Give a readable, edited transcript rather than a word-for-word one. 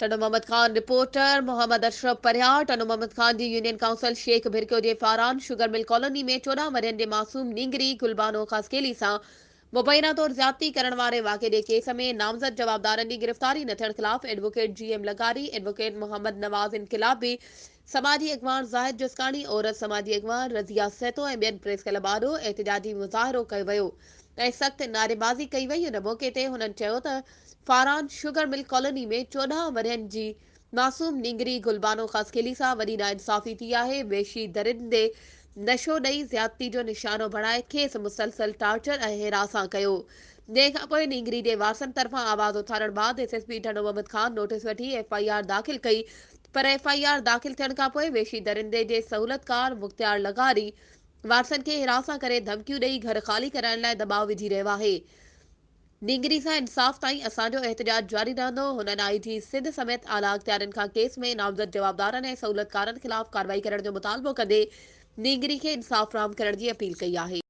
Tando Muhammad Khan, reporter, Muhammad Ashraf Parhiyar, Tando Muhammad Khan جي union council Shaikh ڀرڪيو جي فاران شگر مل ڪالوني ۾ 14 ورهين جي معصوم نينگري گلبانو خاصخيلي سان مبينا طور زيادتي ڪرڻ واري واقعي جي ڪيس ۾ نامزد جوابدارن جي گرفتاري نه ٿيڻ خلاف ايڊووڪيٽ جي ايم لغاري، ايڊووڪيٽ محمد نواز انقلابي، سماجي اڳواڻ زاهد جسڪاڻي، عورت سماجي اڳواڻ رضيه سهتو ۽ ٻين پريس ڪلب آڏو احتجاجي مظاهرو ڪيو ويو ۽ سخت نعريبازي ڪئي وئي. ان موقعي تي هنن چيو ته فاران شگر مل ڪالوني ۾ 14 ورهين جي معصوم نينگري گلبانو خاصخيلي سان وڏي ناانصافي ٿي آهي، وحشي درندي نشو ڏئي زيادتي جو نشانو بڻائي کيس مسلسل ٽارچر ۽ هراسان ڪيو، جنهن کانپوء نينگري جي وارثن طرفان آواز اٿارڻ بعد S S P Tando Muhammad Khan notice وٺي ايف I R داخل ڪئي پر ايف I R داخل ٿيڻ کانپوء وحشي درندي جي سهولتڪار مختيار لغاري وارثن کي هراسان ڪري ڌمڪيون ڏئي گهر خالي ڪرائڻ لاء دٻاء وجهي رهيو آهي. نينگري سان انصاف تائين اسان جو احتجاج جاري رهندو، هنن آء جي سنڌ سميت اعليٰ اختيارين کان ڪيس ۾ نامزد جوابدارن ۽ سهولتڪارن خلاف ڪارروائي ڪرڻ جو مطالبو ڪندي نينگري کي انصاف فراهم ڪرڻ جي اپيل ڪئي آهي.